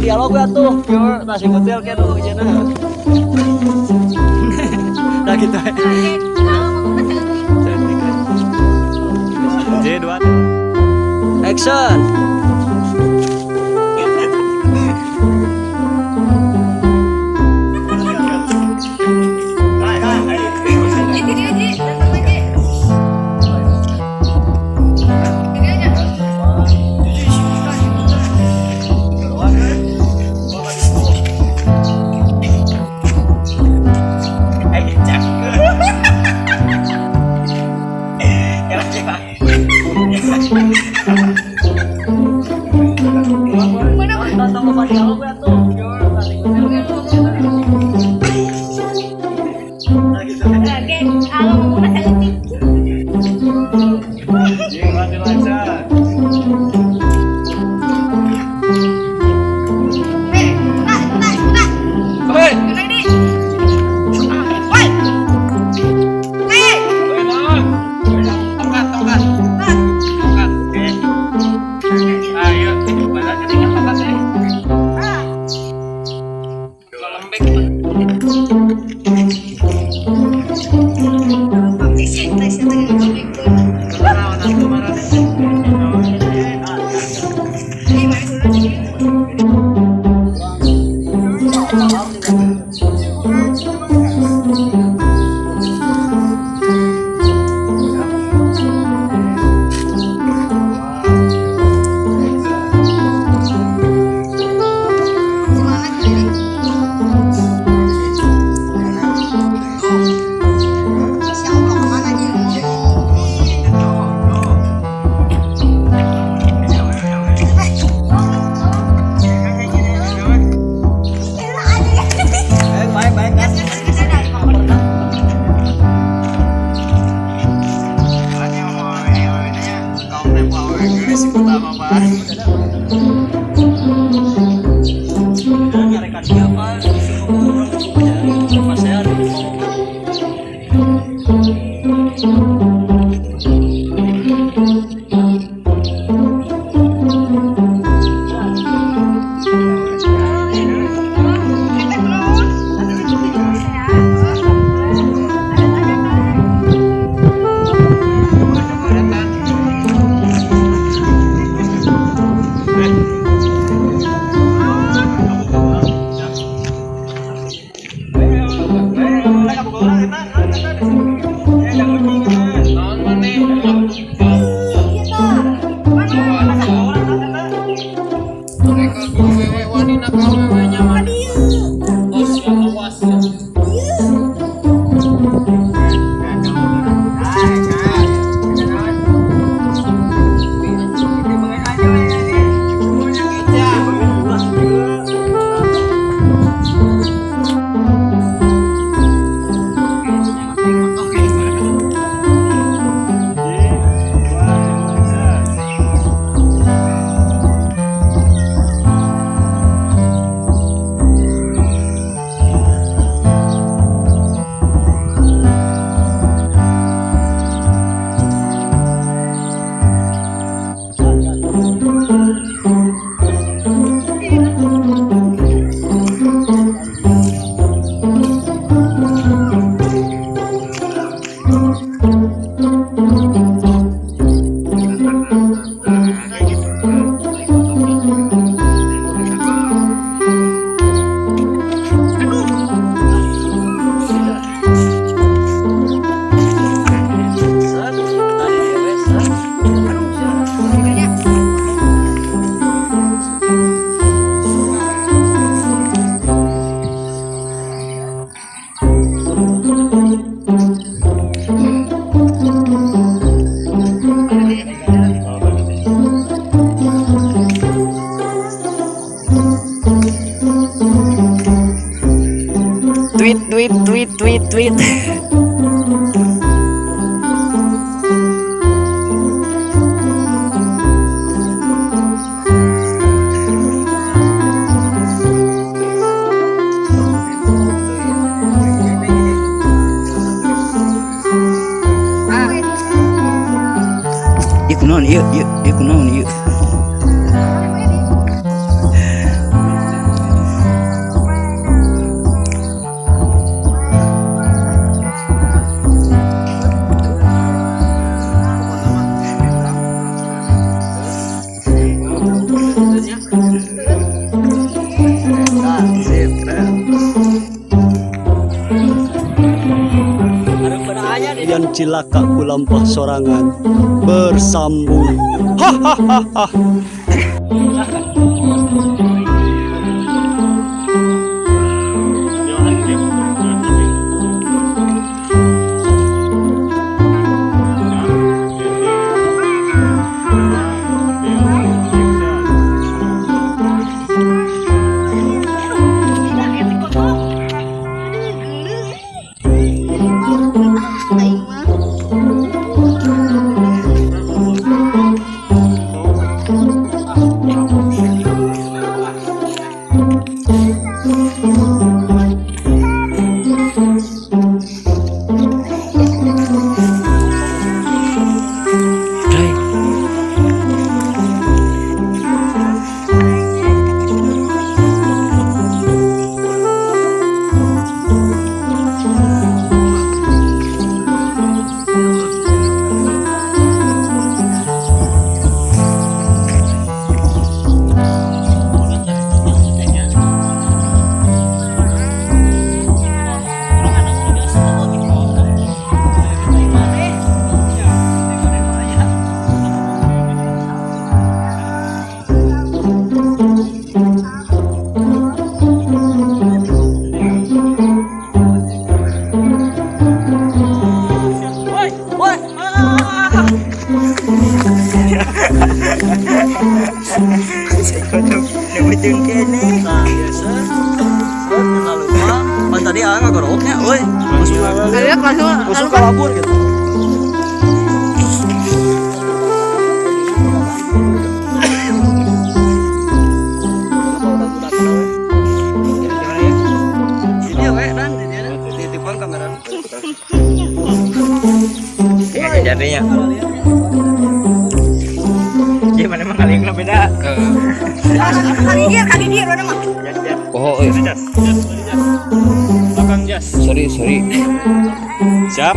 Dialog we atuh. Pure tah si hotel ke nu cenah. Nah, gitu. Cantik. J2. Action. Tong loba dialog we atuh. Pure tah si hotel ke nu cenah. Nah, gitu. J2 action. Hei. Hei, naon? Tongkat, tongkat. Tongkat. Oke. Ayo, padahal jadi tongkat sih. Lembek. Naon atuh marane? Eh, baik baik kan. Nyarekan siapa? Pas saya ngomong. Set, tadi dia we, set. Aduh, Tweet, tweet, tweet, tweet, tweet. Ieu kunaon ieu, ieu, ieu kunaon ieu? Sip, keren. Yang cilaka kulampah sorangan bersambung. Hahaha. Aing mah. Woi, woi. Ah. Nyebutin kene. Nah, biasa. Oh, jangan lupa. Pan tadi ah ngagoroknya, woi. Langsung Kalian langsung langsung kalabur gitu. Ini we dan ini titipan kamera. Ya jadinya. Gimana emang kali ini beda? Kaki dia, kaki dia mana mah. Oh, eh. Belakang jas. Sorry, sorry. Siap.